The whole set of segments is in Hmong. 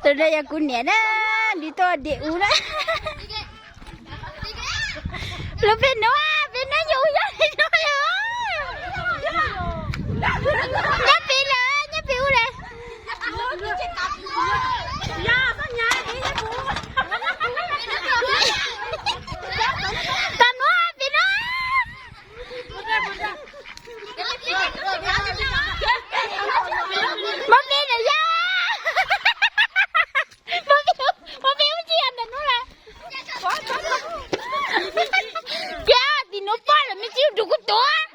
Tus no yog kuv niam na, nws tuaj dem u na. Lub pem nuav, pem nuav nyuj nyob pem nuav lawm. Nyob pem lawm, nyob pem u lawm. Tom nuav, pem nuav. Mob peb lawm yog. Mob peb, mob peb ub tsi yog ntawm nuav lawm. Tiag, tim nuav poj lawm me tsi rau kuv tuav.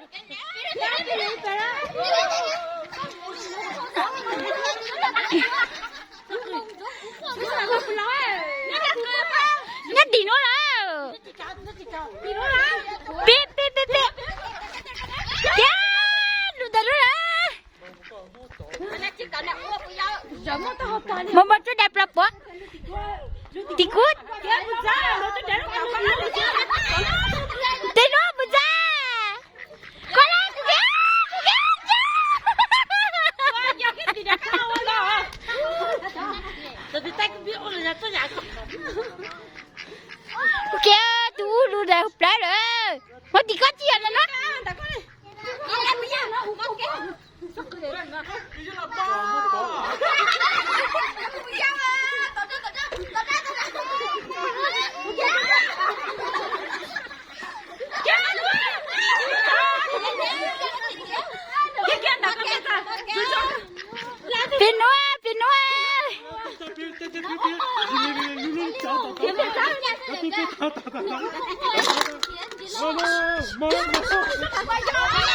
Nyob tim nuav lawm. Peb, peb, peb, peb. Tiag, lug ntawm nuav lawm. Mos mos tsuas dais plog puav. Tim kuv. Tes nuav puas txawj? Koj le, kuv kiag, kuv kiag. Kuv kiag, tus ub lug ntawm plawv lawm. Muab tim koj tsi yog ntawm nuav. Pem nuav, pem nuav.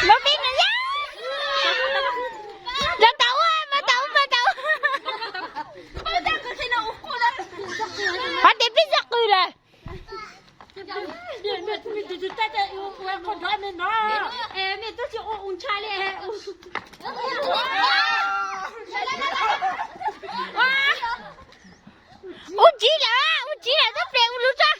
Mob peb nuav yog. Los tau ua, mob tau, mob tau. Qhov tias peb txog qw lawm. Ub tsi lawm, ub tsi lawm, tab ple ub lub tso.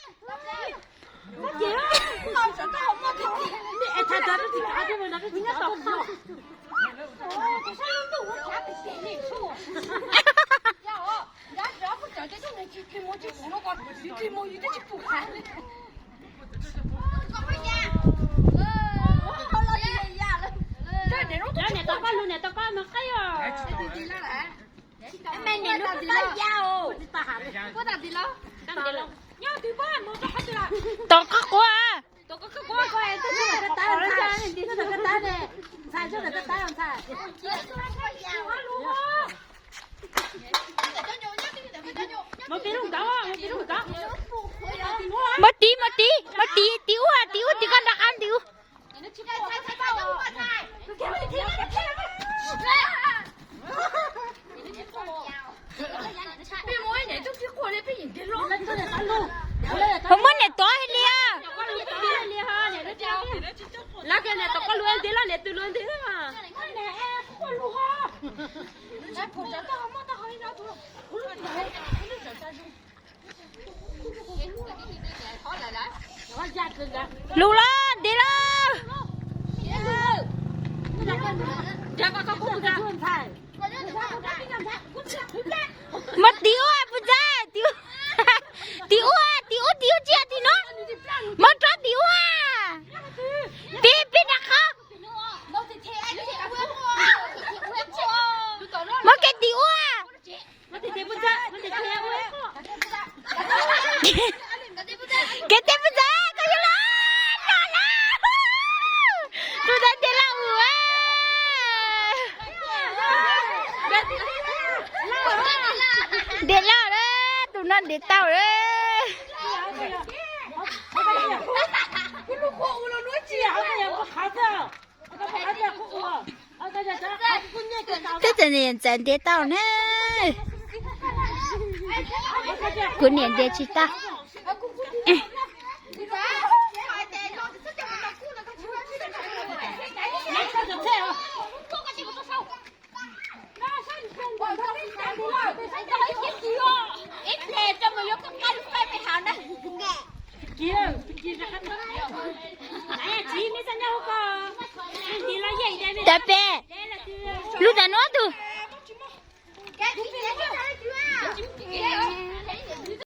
Niam tau koj lug, niam tau koj mas qab os. Tom qab quav. Mos tiv, mos tiv, mos tiv, tiv ub, tiv ub, tiv koj nrog qab tiv ub. Muab niam tuav hais li. Lug los ntev los. Muab tiv ub puas txawj? Tiv ub, tiv ub, tiv ub tsi yog tim nuav. Muab rov tiv ub. Peb, peb nrag qhov. Muab kev tiv ua. Kev tiv puas txawj? Koj yog los no na. Tus ntawd ntiav lauj. Ntiav lauj na, tus no ntiav tau na. Tej tus niam ntxawm ntiav tau na. Kuv niam ntiav tsis tau. Tawm pem. Tus tas nuav tus.